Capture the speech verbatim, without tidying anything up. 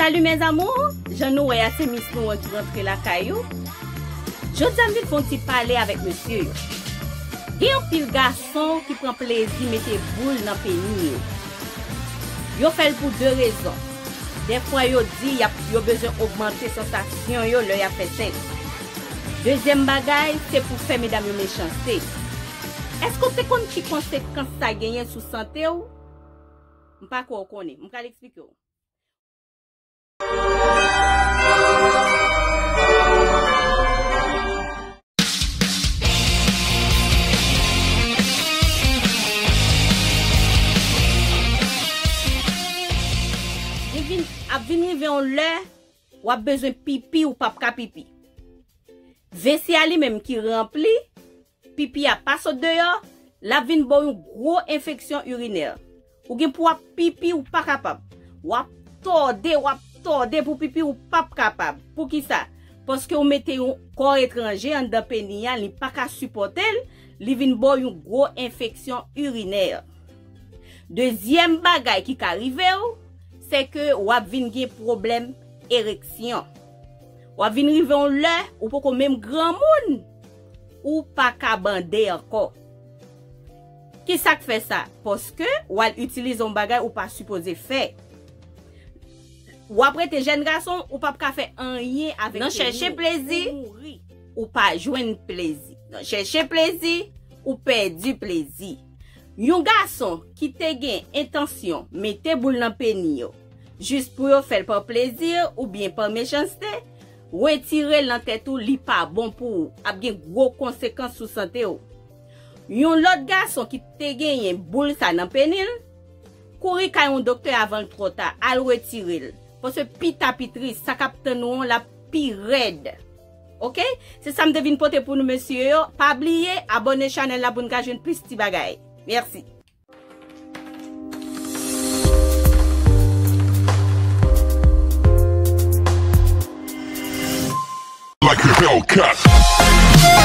Salut mes amours, jan nou wè a se Miss nou an ki rantre lakay ou. Jodi a m vin fè yon ti pale avèk mesye yo. Gen anpil gason ki pran plezi mete boul nan peni yo. Yo fè l pou de rezon. Dèfwa yo di y ap, yo bezwen ogmante sansasyon yo lè y ap fè sèks. Dezyèm bagay, se pou fè medam yo mechanste. Èske w te konn ki konsekans sa genyen sou sante w? M pa kwè w konnen. M pral eksplike w. Li vin, ap vin rive yon lè, w ap bezwen pipi, ou p ap ka pipi. Vesi a li menm ki ranpli, pipi a pa sot deyò, l ap vin ba w yon gwo enfeksyon irinè. Ou gen pou w ap pipi, ou pa kapab. W ap tòde, w ap tòde pou pipi, ou p ap kapab. Poukisa? Paske w mete yon kò etranje anndan peni a, li pa ka sipòte l, li vin ba w yon gwo enfeksyon irinè. Dezyèm bagay ki ka rive w, se ke w ap vin gen pwoblèm ereksyon. W ap vin rive yon lè, ou poko menm granmoun, ou pa ka bande ankò. Ki sa k fè sa? Paske w al itilize yon bagay ou pa sipoze fè. W ap rete jèn gason, ou p ap ka fè anyen avèk peni w. Nan chèche plezi, ou pa jwenn plezi. Nan chèche plezi, ou pèdi plezi. Yon gason ki te gen entansyon mete boul nan peni yo, jis pou yo fè l pa plezi oubyen pa mechanste, retire l nan tèt ou, li pa bon pou ou, ap gen gwo konsekans sou sante w. Yon lòt gason ki te genyen boul sa nan peni l, kouri kay yon doktè avan l twò ta, al retire l. Paske pita pi tris, sa k ap tann ou an l ap pi rèd. Oke? Se sa m te vin pote pou nou, mesye yo. Pa bliye, abòne chanèl la pou n ka jwenn plis ti bagay. Mèsi. Like a Hellcat.